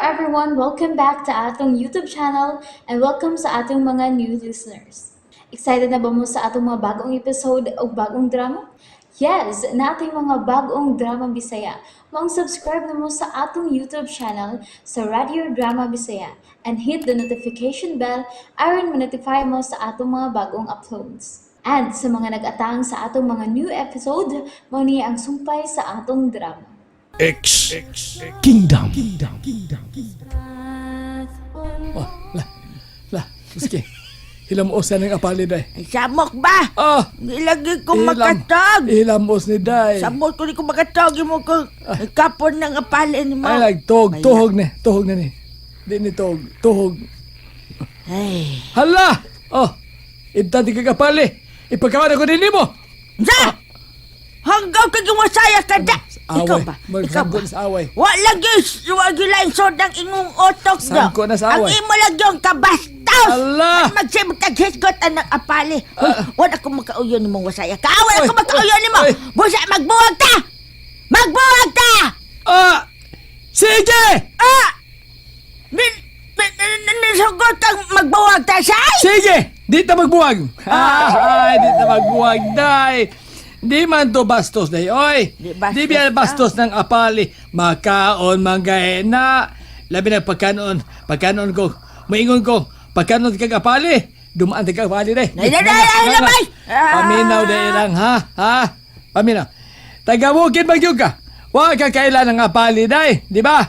everyone! Welcome back to atong YouTube channel and welcome sa atong mga new listeners. Excited na ba mo sa atong mga bagong episode o bagong drama? Yes, nating mga bagong drama Bisaya. Maong subscribe na mo sa atong YouTube channel sa Radio Drama Bisaya and hit the notification bell aron ma-notify mo sa atong mga bagong uploads. And sa mga nag-atang sa atong mga new episode, mao ni ang sumpay sa atong drama. X Kingdom. Oh, la, la, sige. Hilamos na ng apali, day. Ay, samok ba? Ah! Ilagi ko makatog. Hilamos ni day. Samok ko ni ko makatog. Imo ko kapon ng apalin mo. Ay, like, tuhog, tuhog ni, tuhog na ni. Di ni tuhog, tuhog. Ay. Hala! Oh, ibtan di kag apali. Ipagkawan ako din mo. Sa! Hanggaw ka gumasaya ka da! Away. Ikaw ba? Ikaw Magsangko ba? na sa away. Wa lagi, wa lain sodang ingong otok do. Sangko na sa away. Ang imo lang yung kabastos. Ala! Magsimot kag hisgot ang apali. Hoy, wala ko makauyon nimo wasaya ka. Wala Oy, ko makauyon nimo. oy. Busa magbuwag ta. Magbuwag ta. Ah! Sige! Ah! Nisugot kang magbuwag ta say? Sige! Di ta magbuwag! Ay, di ta magbuwag, day! Di man to bastos, day. Oy! Di bastos, Di biya bastos ng apali. Makaon, manggae na. Labi na pagkanon. Pagkanon ko. Maingon ko. Pagkanon kag apali. Dumaan kag apali, day. Nay, nay, nay, ay, labay! Ah! Paminaw, day lang, ha? Ha? Paminaw. Tagawugin ba ka? Wa ka kailan ng apali, day. Di ba?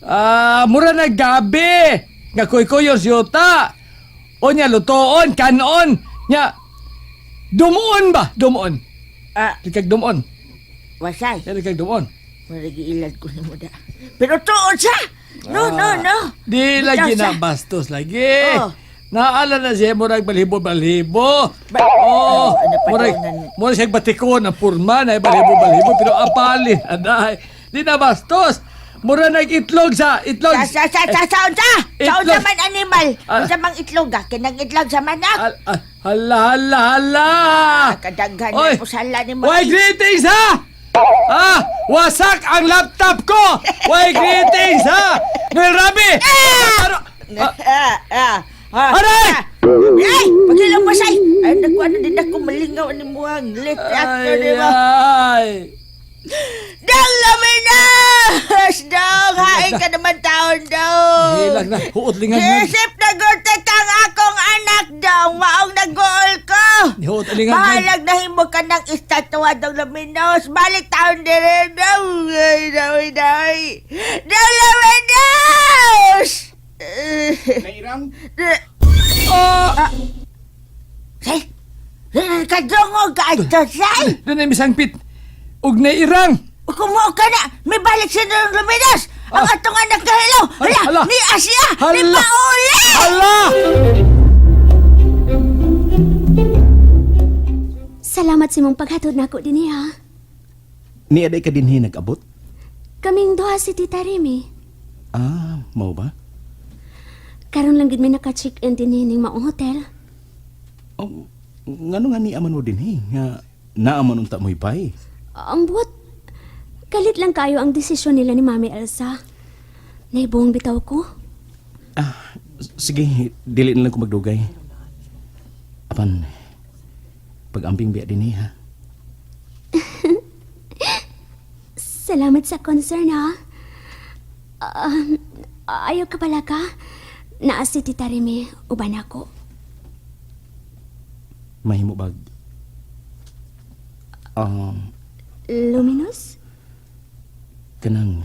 Ah, mura na gabi. Nga kuy-kuyon siyuta. O nya lutoon, kanon. Nya dumuon ba? Dumuon. Ah, Di kag dumuon. wasay. Di kag dumuon. Marigi ilad ko nimo da. Pero tuod siya! No, no, no. Di lagi Bitaw na siya. bastos lagi. Oh. Naala na siya murag balhibo balhibo. Oh, Oh, ano pa murag daw nan- murag siya batikon ang purma na balhibo balhibo pero apalin aday. Di na bastos. Mura nag itlog sa itlog. Sa, sa, Itlog. unsa man animal. Ah. Unsa mang itlog ah. Kinang itlog sa manok. Hala, hala, hala. Kadaghan Oy. na pusala ni mo. Why greetings ha? Ah, wasak ang laptop ko. Why greetings ha? Noel Rabi. Ano? Ah, Ah, ah, ah. Aray! Ah. Ay, paghilang pasay. Ay, nagkuha na din ako malingaw ni Muang. Late actor Ay, ni mo. ay. Dang luminas! Dong, hain ka naman taon, dong. Hilak na, huot lingan na. Isip na gurte kang akong anak, dong. Maong nag-gool ko. Nihuot alingan na. Bahalag na himo ka ng estatwa, dong luminos. Balik taon din rin, dong. Ay, day, day. Dong luminos! Nairang? Ah! Say, kadungog ka ato, say! Doon ay misangpit. Ug nairang. Kumuha ka na! May balik siya ng luminas! Ang Ah. atong anak na hilaw! Hala! Hala. Ni Asia! Ni Hala. Pauli! Hala! Salamat sa imong paghatod nako dinhi ha. Ni aday ka dinhi nag-abot? Kaming duha si Tita Remy. Ah, mao ba? Karon lang gid mi naka-check-in dinhi ning maong hotel. Oh, ngano nga ni aman mo dinhi nga naaman unta mo'y bay. Ang buot kalit lang kayo ang desisyon nila ni Mami Elsa. Naibuong bitaw ko. Ah, sige, dili na lang ko magdugay. Apan pag-amping biya dinhi ha. Salamat sa concern ha. Ayaw ka pala ka. Naa si Tita Remy, uban ako. Mahimo bag. Luminous? Kanang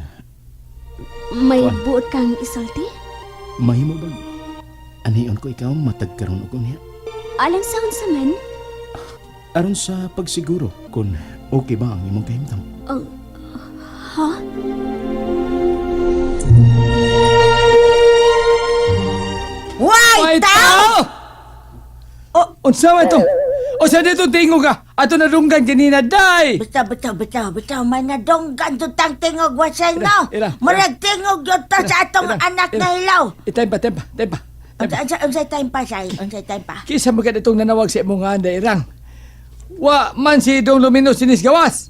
May Kuan. buot kang isulti? Mahimo bag. Anion ko ikaw matag karon og unya. Alang sa unsa man? Aron sa pagsiguro kung okay ba ang imong kahimtang. Oh, ha? Why, Ay, tao? tao! Oh, unsa man to? Unsa dito tingog ka? Ato nadunggan kanina, day. Bitaw, bitaw, bitaw, bitaw. May nadunggan to tang tingog wasay no. Ira, ira. Murag tingog yun to sa atong Ira, anak ira. na hilaw. Itime pa, time pa, time pa. Time pa. Unsa, unsay time pa, say? Unsay time pa? Kisa magad itong nanawag sa imong nga irang. Wa man si Dong Luminos sinis gawas.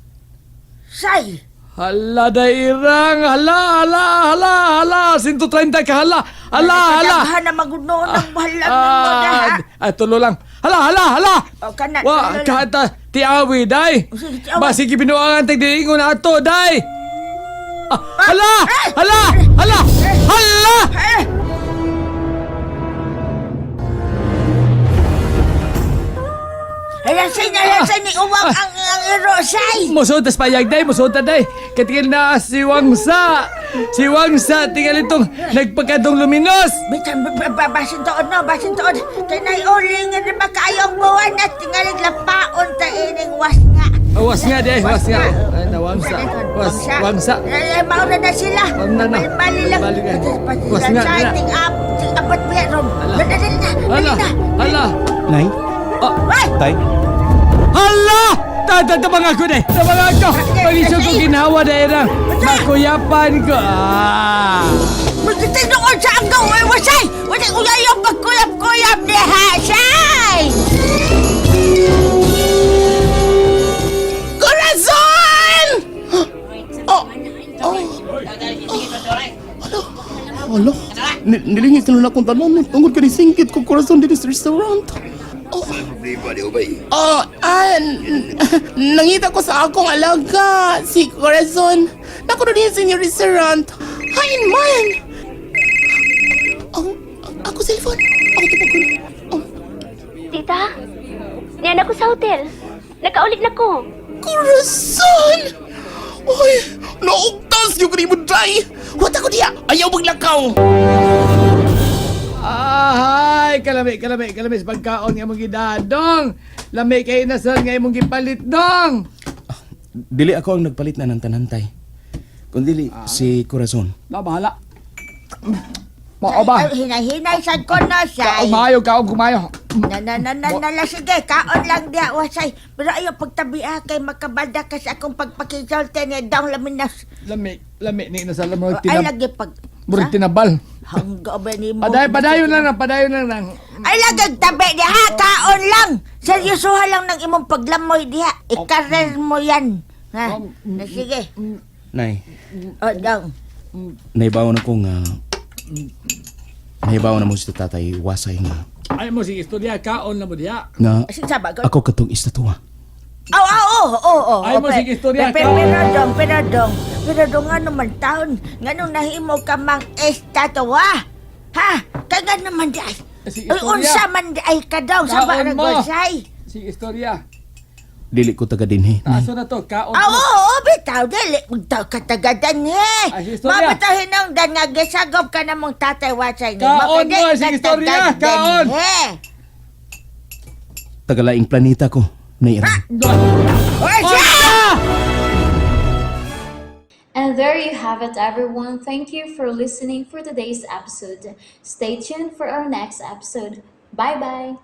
Say! Hala dairang, hala, hala, hala, hala, 130 ka hala, hala, hala. Kadaghan na magunoon ang bahalag nimo da ha. Ah, tulo lang. Hala, hala, hala. O, kana, Wa, tulo lang. kata, tiawi, day. Sige, tiawi. Basig gibinuangan tag diingon ato, day. Ah, hala, hala, hala, hala. Eh! Halasin, halasin ni uwang ang iro, say! Musod tas payag day, musod ta day. Katingil na si Wangsa. Si Wangsa, tingal itong nagpagkadong luminos. Bitan, basin taon no, basin taon. Kay naiuling nga ba kaayong buwan at tingalig lapaon ta ining was nga. Ah, was nga day, was nga. Ay, na Wangsa. Was, Wangsa. Ay, mauna na sila. Mauna na. Bali lang. Bali na. Was nga, Say, na. ting up, ting apat pa ron. Ala. Dali na, dali Hala, na. hala, Nay? Ah. Ay! Tay? hala! Tata, tabang ako day. Tabang ako. Pag-isyo ko ginawa day lang. Makuyapan ko. Ah. Magtitinuod sa ang gawin, wasay! Wasay, uyayong pagkuyap-kuyap ni ha, say! Corazon! Oh! Oh! Hala, nilingit na lang akong tanan. Tungod ka ni singkit ko Corazon dito sa restaurant. Oh. Oh, ah, nangita ko sa akong alaga, si Corazon. Naku din sa inyong restaurant. Hain man! Oh, ako cellphone. Ako tupag. Oh, Tita, niyan ako sa hotel. Nakaulit na ko. Corazon! Oy, naugtas yung kanimo day! What ako diya? Ayaw maglakaw! Ahay, kalami, kalami, kalami sa pagkaon nga mong gidadong. Lami kay inasal nga imong gipalit dong. Dili ako ang nagpalit na ng tanantay. Kundili si Corazon. Na bahala. Mao ba? Ay, hinay-hinay sad ko na, say. Kaon maayo, kaon kumayo. Na na na na na na sige, kaon lang diya, wasay. Pero ayaw pagtabi ah, kay makabalda ka sa akong pagpakisolte ni Dong Laminas. Lami, lami ni inasal mo Ay, tinab lagi pag... murag tinabal. Hangga ba ni mo? Paday, padayon lang na, padayon lang lang. Ay, lagi tabi diha, kaon lang. Seryosohan lang ng imong paglamoy diha. Ikarer mo yan. Ha? Na, sige. Nay, O, Dong. naibaw na ko nga... Naibaw na mo si tatay wasay nga. Ay mo sige istorya kaon na mo diha. Nga Sige, saba ko. ako katong istatua. Aw, aw, oo, oo, oo. Ay, mo, sige, istorya Pero, ka. pero, dong, pero, dong. Pero, dong, nga naman taon. Nga nung nahimo ka mang estatwa. Ha? Kaya nga naman di ay. Sige, Ay, istorya. unsa man di ay ka daw. Sa Kaon mo. barangay. Sige istorya. Dili ko taga dinhi. Nay. Aso na to, kaon. Ah, oo, oo, bitaw, dili. Magtaw ka tagadan, he. Ay, sige, istorya. Mabitaw hinungdan nga, gisagop ka na mong tatay wasay ni. Kaon Makadi mo, sige, ka istorya, tagadan, kaon. He. Tagalaing planeta ko. Nay Irang. Oy, siya! And there you have it, everyone. Thank you for listening for today's episode. Stay tuned for our next episode. Bye bye.